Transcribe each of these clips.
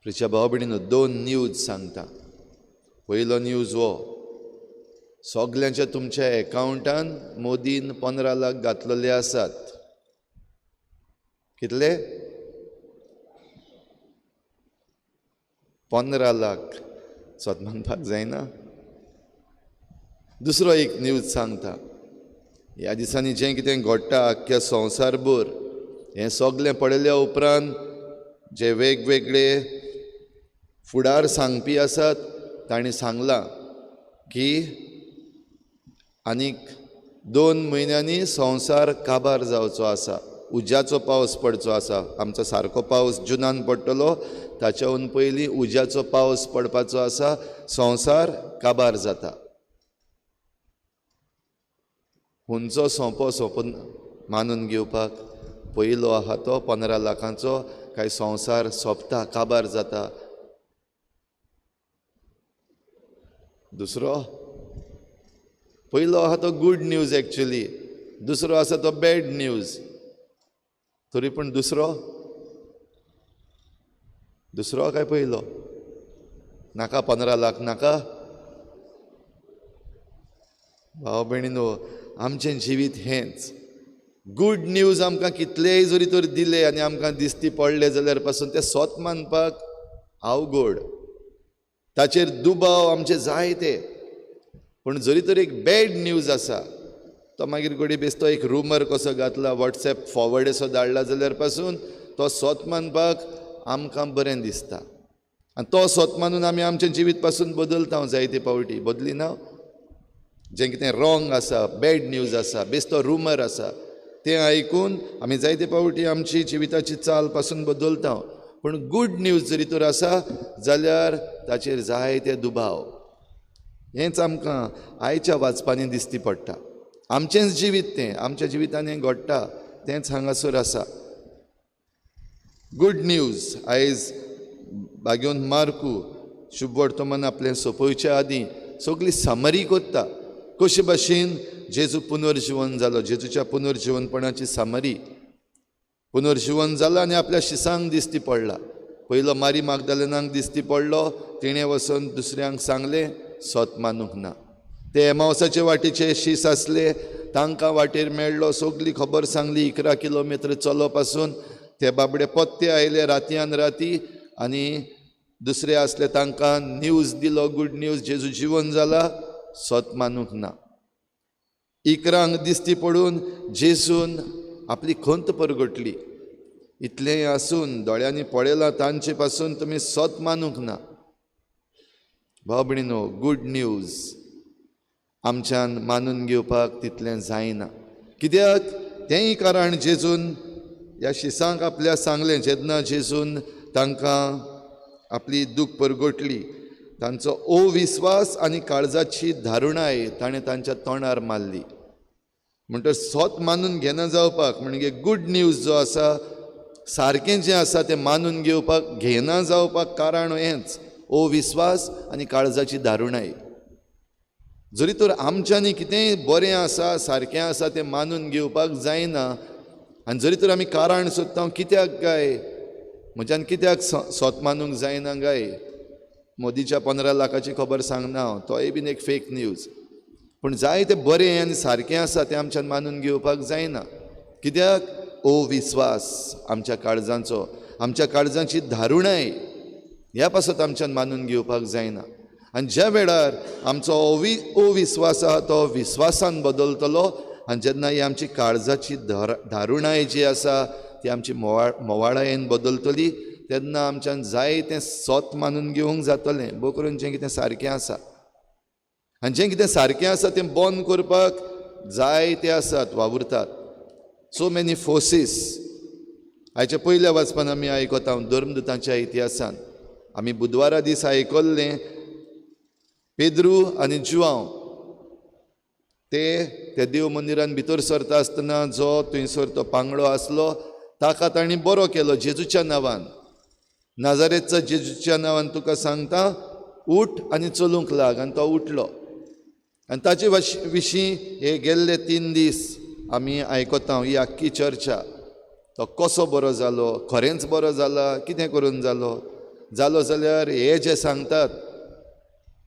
प्रिच्या भाव भयणीनो, दोन न्यूज सांगता. पयलो न्यूज हो, सगल्यांच्या तुमच्या एकावंटान मोदीन 15 लाख घातलेले आसात. कितले? 15 लाख. स्वत मानपाक जायना. दुसरो एक न्यूज सांगता, ह्या दिसांनी जें कितें घडटा आख्ख्या संवसारभर हें सगलें पळयल्या उपरांत जे वेगवेगळे फुडार सांगपी आसात तांणी सांगलां की आनीक 2 म्हयन्यांनी संवसार काबार जावचो आसा, उज्याचो पावस पडचो आसा. आमचो सारको पावस जुनान पडटलो, ताच्याहून पयलीं उज्याचो पावस पडपाचो आसा, संवसार काबार जाता. हुंचो सोंपो सोंपो मानून घेवपाक पयलो आहा तो 15 लाखांचो, काय संवसार सोंपता, काबार जाता. दुसरो पयलो आहा तो गूड न्यूज एक्चुली, दुसरो आसा तो बॅड न्यूज. तरी पूण दुसरो दुसरो काय पयलो? नाका 15 लाख नाका. भाव भयणीनो, आमचें जिवीत हेंच. गूड न्यूज आमकां कितलेय जरी तर दिले आनी आमकां दिसती पडले जाल्यार पासून तें सोत मानपाक अवघड, ताचेर दुबाव आमचे जायते. पूण जरी तर एक बॅड न्यूज आसा तो मागीर घडये बेस्तो एक रुमर कसो घातला, वॉट्सएप फॉवर्ड असो धाडला जाल्यार पासून तो सोत मानपाक आमकां बरें दिसता. आनी तो सोत मानून आमी आमचें जिवीत पासून बदलता. जायते पावटी बदली ना, जें कितें रॉंग आसा, बॅड न्यूज आसा, बेस्तो रुमर आसा तें आयकून आमी जायते पावटी आमची जिविताची चाल पासून बदलता. पूण गूड न्यूज जरी तर आसा जाल्यार ताचेर जायते दुबाव. हेंच आमकां आयच्या वाचपांनी दिसती पडटा. आमचेंच जिवीत तें, आमच्या जिवितान हें घडटा तेंच हांगासर आसा. गूड न्यूज आयज भाग्योन मार्कू शुभ वर्तमान आपलें सोंपोवच्या आदीं सगली समरी करता, कशे भाशेन जेजू पुनर्जिवन जालो, जेजूच्या पुनर्जिवनपणाची समरी. पुनर्जिवन जाला आनी आपल्या शिसांक दिसती पडला. पयलो मारी मागदालेनाक दिसती पडलो, तिणें वचून दुसऱ्यांक सांगलें, सोत मानूंक ना. ते एमावसाचे वाटेचे शीस आसले, तांकां वाटेर मेळ्ळो, सगली खबर सांगली. 11 किलोमिटर चलो पासून ते बाबडे पत्ते आयले रातयान राती आनी दुसरे आसले तांकां न्यूज दिलो, गूड न्यूज, जेजू जिवन जाला, सोत मानूंक ना. 11 दिसती पडून जेजून आपली खंत परगटली. इतलेंय आसून दोळ्यांनी पळयलां तांचे पासून तुमी सोत मानूंक ना. भाव भयणीनो, गूड न्यूज आमच्यान मानून घेवपाक तितलें जायना. कित्याक? तेंय कारण जेजून ह्या शिसांक आपल्या सांगलें. जेन्ना जेजून तांकां आपली दूख परगटली, तांचो अविस्वास आनी काळजाची धारुणाय ताणें तांच्या तोंडार मारली. म्हणटच सोत मानून घेना जावपाक, म्हणजे गूड न्यूज जो आसा, सारकें जें आसा तें मानून घेवपाक घेना जावपाक कारण हेंच, अविस्वास आनी काळजाची धारुणाय. जरी तर आमच्यांनी कितेंय बरें आसा, सारकें आसा तें मानून घेवपाक जायना, आनी जरी तर आमी कारण सोदता कित्याक काय म्हज्यान कित्याक सोत मानूंक जायना काय, मोदीच्या 15 लाखाची खबर सांगना हांव, तोय बीन एक फेक न्यूज. पूण जाय तें बरें आनी सारकें आसा तें आमच्यान मानून घेवपाक जायना. कित्याक? अविस्वास आमच्या काळजांचो, आमच्या काळजांची धारुणाय ह्या पासत आमच्यान मानून घेवपाक जायना. आनी ज्या वेळार आमचो अविस्वास आहा तो विस्वासान बदलतलो, आनी जेन्ना ही आमची काळजाची धारुणाय जी आसा ती आमची मोवाळायेन बदलतली, तेन्ना आमच्यान जाय तें सोत मानून घेवंक जातलें. भोव करून जें कितें सारकें आसा, आनी जें कितें सारकें आसा तें बंद करपाक जाय ते आसात वावुरतात. So many forces. आयच्या पयल्या वाचपान आमी आयकता धर्मदूतांच्या इतिहासान. आमी बुधवारा दीस आयकल्लें, पेद्रू आनी जुआंव ते त्या देव मंदिरान भितर सरता आसतना जो थंयसर तो पांगडो आसलो ताका तांणी बरो केलो जेजूच्या नांवान. नाजारेतच्या जेजूच्या नांवान तुका सांगता, उठ आनी चलूंक लाग. आनी तो उठलो. आनी ताचे विशीं हे गेल्ले 3 दीस आमी आयकता ही आख्खी चर्चा. तो कसो बरो जालो, खरेंच बरो जाला, कितें करून जालो. जालो जाल्यार हे जे सांगतात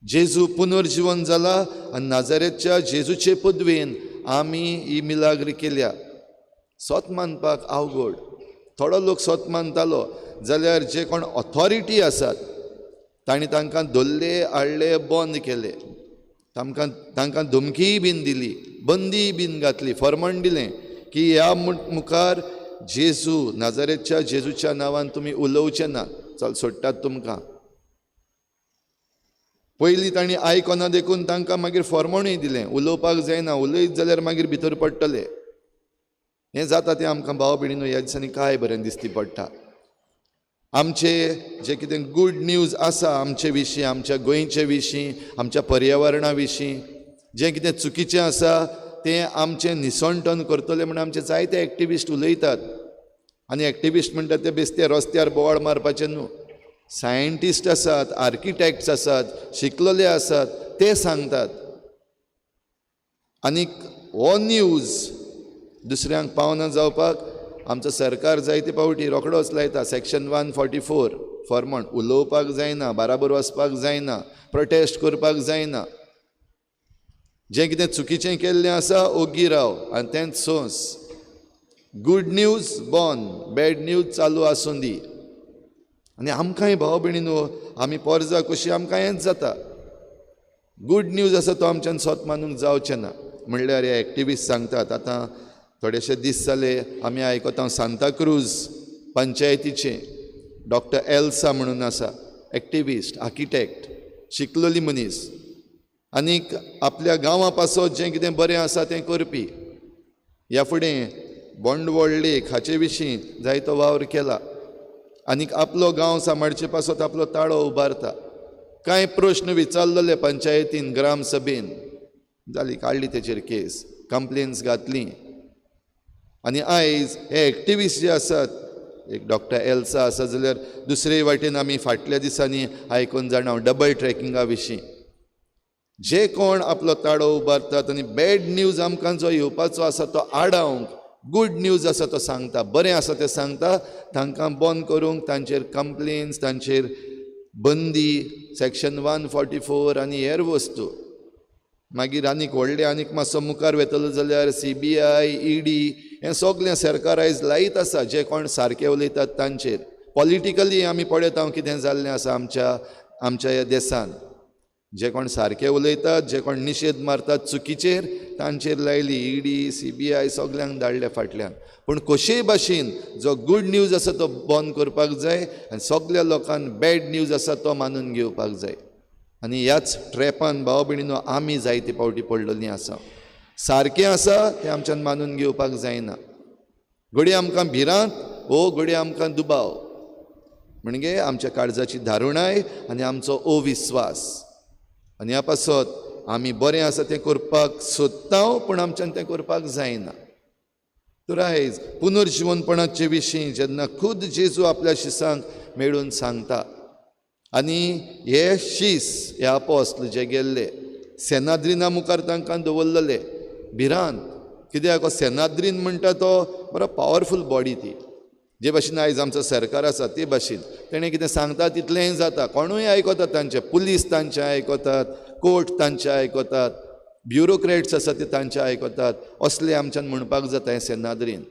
जेजू पुनर्जिवन जाला आनी नाजारेतच्या जेजूचे पदवेन आमी ही मिलाग्र केल्या. सत मानपाक अवघड. थोडो लोक सत मानतालो जाल्यार जे कोण ऑथॉरिटी आसात तांणी तांकां धरले, हाडले, बंद केले. तांकां धमकीय बीन दिली, बंदीय बीन घातली, फर्मण दिलें की ह्या मुखार जेजू नाजारेतच्या जेजूच्या नांवान तुमी उलोवचे ना, चल सोडटात तुमकां. पयलीं तांणी आयकना देखून तांकां मागीर फॉर्मणूय दिलें, उलोवपाक जायना, उलयत जाल्यार मागीर भितर पडटले. हें जाता तें आमकां भाव भयणीनो ह्या दिसांनी काय बरें दिसती पडटा. आमचे जे कितें गूड न्यूज आसा आमचे विशीं, आमच्या गोंयचे विशीं, आमच्या पर्यावरणा विशीं जें कितें चुकीचें आसा तें आमचें निसणटन करतलें म्हूण आमचे जायते एक्टिविस्ट उलयतात. आनी एक्टिविस्ट म्हणटात ते बेस्ते रस्त्यार बोवाळ मारपाचें न्हू. सायंटिस्ट आसात, आर्किटेक्ट्स आसात, शिकलेले आसात, ते सांगतात. आनीक हो न्यूज दुसऱ्यांक पावना जावपाक आमचो सरकार जायते फावटी रोखडोच लायता सेक्शन 144 फॉर्मण, उलोवपाक जायना, बाराबर वचपाक जायना, प्रोटेस्ट करपाक जायना, जें कितें चुकीचें केल्लें आसा ओगी राव आनी तेंच सोंस. गूड न्यूज बंद, बॅड न्यूज चालू आसूं दी. आनी आमकांय भाव भयणीनो आमी पोरजा कशी आमकां हेंच जाता. गूड न्यूज आसा तो आमच्यान सत मानूंक जावचें ना. म्हणल्यार हे एक्टिविस्ट सांगतात. आतां थोडेशे दीस जाले आमी आयकता सांताक्रूज पंचायतीचे डॉक्टर एल्सा म्हणून आसा, एक्टिविस्ट, आर्किटेक्ट, शिकलेली मनीस आनीक आपल्या गांवा पासत जें कितें बरें आसा तें करपी. ह्या फुडें बोंडवळ लेक हाचे विशीं जायतो वावर केला आनीक आपलो गांव सांबाळचे पासत आपलो ताळो उबारता. कांय प्रश्न विचारलेले पंचायतीन, ग्राम सभेन, जाली काडली तेचेर केस, कंप्लेन्स घातली. आनी आयज हे एक्टिविस्ट जे आसात, एक डॉक्टर एल्सा आसा जाल्यार दुसरे वाटेन आमी फाटल्या दिसांनी आयकून जाणा डबल ट्रॅकिंगा विशीं जे कोण आपलो ताळो उबारतात आनी बॅड न्यूज आमकां जो येवपाचो आसा तो आडावंक गूड न्यूज आसा तो सांगता, बरें आसा तें सांगता, तांकां बंद करूंक तांचेर कंप्लेन्स, तांचेर बंदी, सेक्शन 144 आनी हेर वस्तू. मागीर आनीक व्हडले आनीक मातसो मुखार वेतलो जाल्यार CBI, ED हें सगलें सरकार आयज लायत आसा जे कोण सारके उलयतात तांचेर. पॉलिटिकली आमी पळयता कितें जाल्लें आसा आमच्या आमच्या ह्या देसान. जे कोण सारके उलयतात, जे कोण निशेध मारतात चुकीचेर, तांचेर लायली ED, CBI सगल्यांक धाडले फाटल्यान. पूण कशेय भाशेन जो गूड न्यूज आसा तो बंद करपाक जाय आनी सगल्या लोकांक बॅड न्यूज आसा तो मानून घेवपाक जाय. आनी ह्याच ट्रॅपान भाव भयणीनो आमी जायते फावटी पडलेलीं आसा. सारकें आसा तें आमच्यान मानून घेवपाक जायना. घडये आमकां भिरांत वो घडये आमकां दुबाव, म्हणजे आमच्या काळजाची धारुणाय आनी आमचो अविस्वास. आनी ह्या पासत आमी बरें आसा तें करपाक सोदता पूण आमच्यान तें करपाक जायना. तर आयज पुनर्जिवनपणाचे विशीं जेन्ना खुद जेजू आपल्या शिसांक मेळून सांगता आनी हे शीस हे आपोस्ल जे गेल्ले सेनाद्रिना मुखार तांकां दवरलेले भिरांत, कित्याक सेनाद्रीन म्हणटा तो बरो पावरफूल बॉडी ती, जे भाशेन आयज आमचो सरकार आसा ते भाशेन तेणें कितें सांगता तितलेंय जाता, कोणूय आयकता तांचें, पुलीस तांचें आयकतात, कोर्ट तांचें आयकतात, ब्युरोक्रेट्स आसा ते तांचें आयकतात, असलें आमच्यान म्हणपाक जाता हें सेनाद्रीन.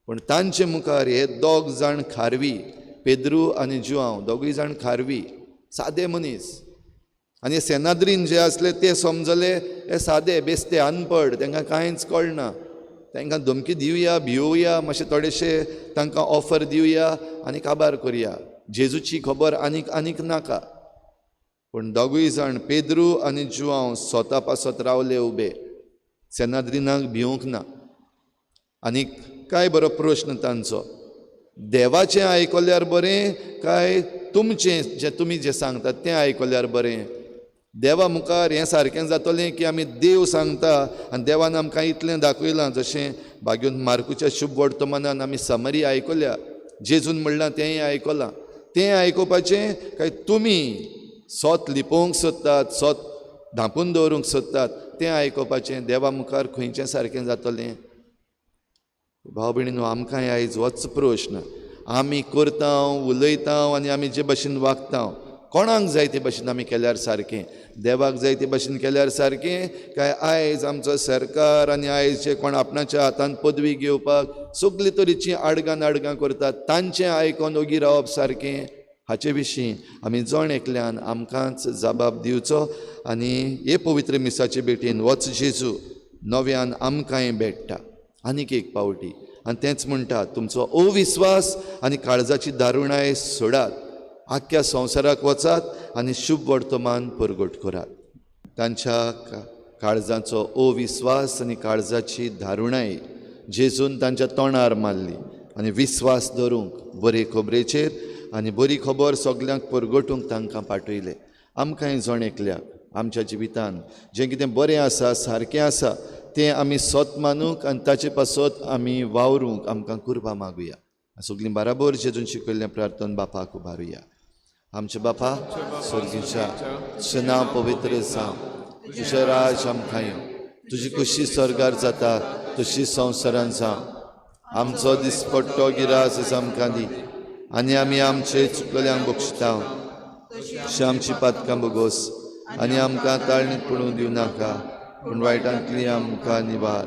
पूण तांचे मुखार हे दोग जाण खारवी, पेद्रू आनी जुआंव, दोगूय जाण खारवी, सादे मनीस. आनी सेनाद्रीन जे आसले ते समजले हे सादे बेस्ते अनपड, तांकां कांयच कळना, तांकां धमकी दिवया, भियोवया, मातशे थोडेशे तांकां ऑफर दिवया आनी काबार करया, जेजूची खबर आनीक आनीक नाका. पूण दोगूय जाण पेद्रू आनी जुआंव स्वता पासत रावले उबे, सेनाद्रिनाक भिवंक ना. आनी काय बरो प्रश्न तांचो, देवाचें आयकल्यार बरें काय तुमचें जें तुमी जें सांगतात तें आयकल्यार बरें? देवा मुखार हें सारकें जातलें की आमी देव सांगता आनी देवान आमकां इतलें दाखयलां, जशें भाग्योन मार्कूच्या शुभ वर्तमानान आमी समरी आयकल्या, जेजून म्हणलां तेंय आयकलां, तें आयकुपाचें काय तुमी सोत लिपोवंक सोदतात, सोत धांपून दवरूंक सोदतात तें आयकुपाचें? देवा मुखार खंयचें सारकें जातलें? भाव भयणीनो आमकांय आयज होच प्रश्न. आमी करता, उलयता आनी आमी जे भशेन वागता, कोणाक जाय ते भशेन आमी केल्यार सारकें, देवाक जाय ते भशेन केल्यार सारकें, काय आयज आमचो सरकार आनी आयज जे कोण आपणाच्या हातान पदवी घेवपाक सगळे तरेचीं आडगां नाडगां करतात तांचें आयकोन ओगी रावप सारकें? हाचे विशीं आमी जण एकल्यान आमकांच जबाब दिवचो आनी हे पवित्र मिसाचे भेटीन वच जेजू नव्यान आमकांय भेट्टा आनीक एक पावटी. आनी तेंच म्हणटा, तुमचो अविस्वास आनी काळजाची दारुणाय सोडात, आख्ख्या संवसाराक वचात आनी शुभ वर्तमान परगट करात. तांच्या काळजाचो अविस्वास आनी काळजाची दारुणाय जेजून तांच्या तोंडार मारली आनी विस्वास धरूंक बरे खबरेचेर आनी बरी खबर सगल्यांक परगटूंक तांकां पाठयले. आमकांय जण एकल्याक आमच्या जिवितान जें कितें बरें आसा, सारकें आसा तें आमी सत मानूंक आनी ताचे पासत आमी वावरूंक आमकां कुर्बा मागुया. सगलीं बराबर जेजून शिकयल्लें प्रार्थन बापाक उबारुया. आमच्या बापा स्वर्गीच्या, तुजें नांव पवित्र जावं, तुजें राज आमकां येवं, तुजी खुशी स्वर्गार जाता तशी संवसारान जावं. आमचो दिसपट्टो गिरास आमकां दी आनी आमी आमचे चुकल्यांक बक्षिता तशी आमची पातकां बोगोस आनी आमकां ताळणीत पडूंक दिवं नाका, पूण वायटांतली आमकां निवार.